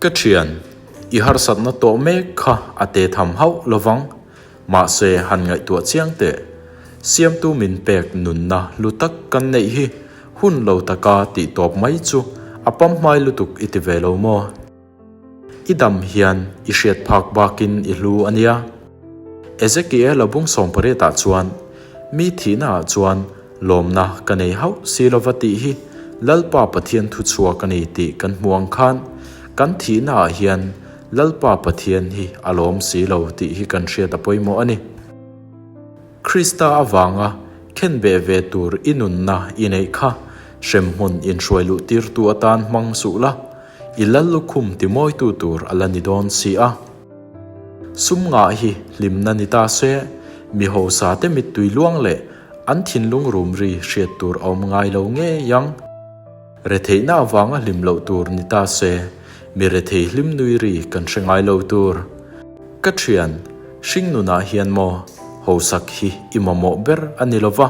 Ka thian, i harsatna tawh mek kha a te tham hauh lovang, mahse han ngaihtuah chiang teh. Siamtu min pek nunna hlu tak kan neih hi hun lo taka tih tawp mai chu a pamhmai lutuk i ti ve lo maw? I dam hian i hriat phak bakin i hlu a nia. Ezekiel-a bung sawmpariatah chuan, Mi thihnaah chuan lawmna ka nei hauh si lova tih hi Lalpa Pathian thuchhuak a ni tih kan hmu ang khan, kan thihnaah hian Lalpa Pathian hi a lawm si lo tih hi kan hriat a pawimawh a ni. Krista avanga khenbeh ve tur i nunna i neih kha hremhmun inhruai luh tirtu atan hmang suh la, I lal lukhum timawitu tur a la ni dawn si a. Sum ngah hi hlimna ni ta se, mi hausa te mittui luang leh an thinlung rum ri hriat tur a awm ngai lo ngei ang. Retheihna avanga hlim loh tur ni ta se, mi rethei hlim nui ri kan hre ngai lo tur. Ka thian, hringnunah hian maw, hausak hi i mamawh ber a ni lova,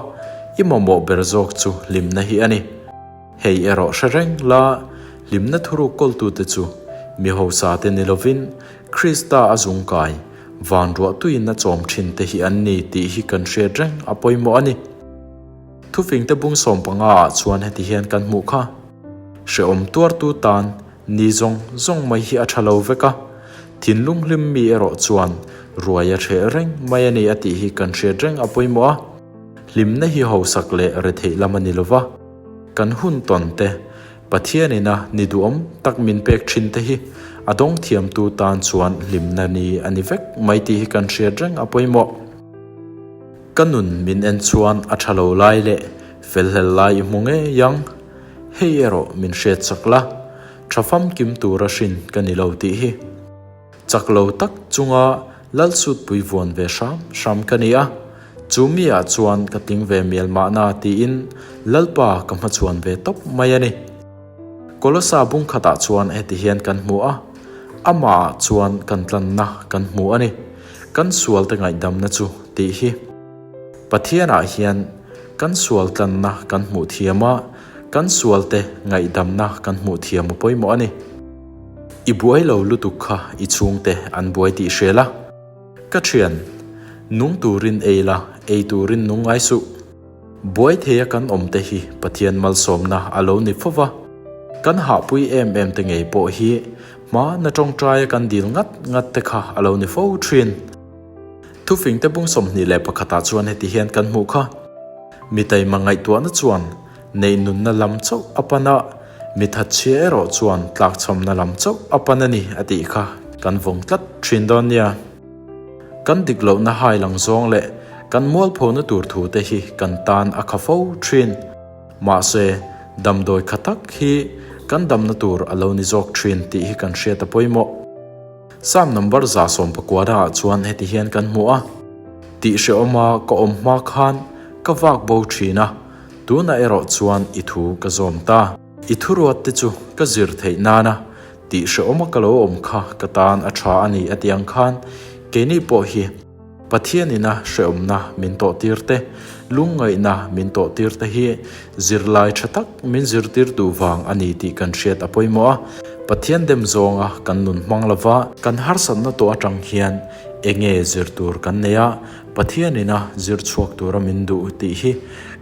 i mamawh ber zawk chu hlimna hi a ni. Hei erawh hre reng la, hlimna thuruk kawltute chu mi hausa te ni lovin Krista a zungkai, van ruahtuin a chawm thin te hi an ni tih hi kan hriat reng a pawimawh a ni. Thufingte bung 15 ah chuan heti hian kan hmuh kha. Hrehawm tuartu tan ni zawng zawng mai hi a tha lo vek a, thinlung hlim mi erawh chuan ruai a hreh reng mai a ni a tih hi kan hriat reng a pawimawh a. Hlimna hi hausak leh retheih lam a ni lova. Kan hun tawn te, Pathianina ni duhawm tak min pek thin te hi a dawng thiamtu tan chuan hlimna ni a ni vek mai tih hi kan hriat reng a pawimawh. Ka nun min en chuan a tha lo lai leh felhlel lai i hmu ngei ang. Hei erawh min hriat chak la, tha famkim tura hrin ka ni lo tih hi. Chak lo tak chunga Lalsutpui vuan ve hram hram ka ni a, chu mi ah chuan ka tling ve mial mahna tiin Lalpa ka hmachhuan ve tawp mai a ni. Kolosa bung khatah chuan heti hian kan hmu a, Amah ah chuan kan tlanna kan hmu a ni, kan sualte ngaihdamna chu tih hi. Pathian ah hian kan sual tlanna kan hmuh thiam a, kan sualte ngaihdamna kan hmuh thiam a pawimawh a ni. I buai lo lutuk kha i chhungte an buai tih hria la. Ka thian, nung turin ei la, ei turin nung ngai suh. Buai theia kan awm te hi Pathian malsawmna a lo ni fo va. Kan hahpui em em te ngei pawh hi hma na tawngtaia kan dil ngat ngat te kha a lo ni fo thin. Thufingte bung 21 ah chuan heti hian kan hmuh kha. Mi taima ngaihtuahna chuan Neih nunna lam chauh a pan a, mi thatchhia erawh chuan tlakchhamna lam chauh a pan a ni a tih kha kan vawng tlat thin dawn nia. Kan dik lohna hai lang zawng leh kan mualphona tur thu te hi kan tan a kha fo thin. Mahse, damdawi kha tak hi kan damna tur a lo ni zawk thin tih hi kan hriat a pawimawh. Psalm number 119 ah chuan heti hian kan hmu a, Tih hrehawma ka awm hma khan ka vak bo thin a, Tunah erawh chuan i thu ka zawm ta. I thuruat te chu ka zir theih nana tih hrehawma ka lo awm kha ka tan a tha a ni a ti ang khan keini pawh hi Pathianina hrehawmna min tawh tir te, lungngaihna min tawh tir te hi zirlai tha tak min zirtir duh vang a ni tih kan hriat a pawimawh a. Pathian dem zawnga kan nun hmang lova kan harsatna tawh atang hian enge zir tur kan nei a, Pathianina zir chhuak tura min duh tih hi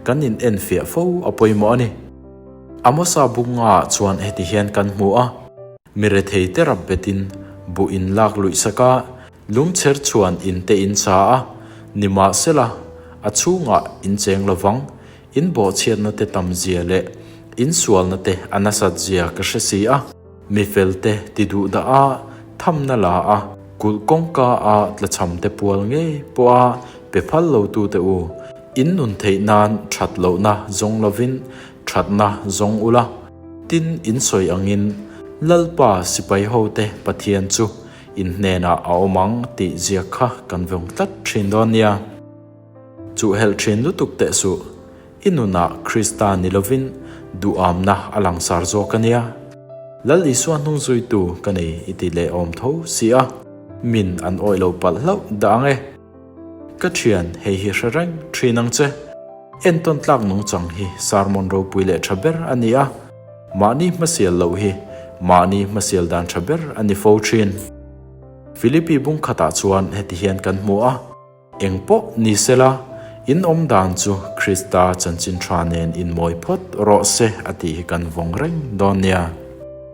kan in enfiah fo a pawimawh a ni. Amosa bunga ah chuan heti hian kan hmu a, Mi rethei te rap betin buh in lak luih sak a, lungchher chuan in te in sa a, nimahsela a chhungah in cheng lovang, in bawhchhiatna te tam zia leh in sualna te a nasat zia ka hre si a. Mi felte ti duh dah a, thamna la a, kulh kawngka a tlachham te pual ngei pawh a pe phal lo tu te u, in nun theih nan that lohna zawng lovin thatna zawng ula, tin in sawi angin Lalpa sipai ho te Pathian chu in hnenah a awm ang tih ziak kha kan vawng tlat thin dawn nia. Chuhhelh thin lutuk teh suh. I nunah Krista ni lovin duhamna a langsar zawk a nia. Lal Isua hnung zuitu ka nei i ti leh awm tho si a, min an awih lo palh hlauh dah ang e. Ka thian, hei hi hre reng thin ang che. Entawn tlak nungchang hi sermon ropui leh tha ber a ni a. Mahni hmasial loh hi mahni hmasial dan tha ber a ni fo thin. Philippi bung khatah chuan heti hian kan hmu a, Eng pawh ni sela, in awm dan chu Krista chanchin tha nen inmawi phawt rawh se a tih hi kan vawng reng dawn nia.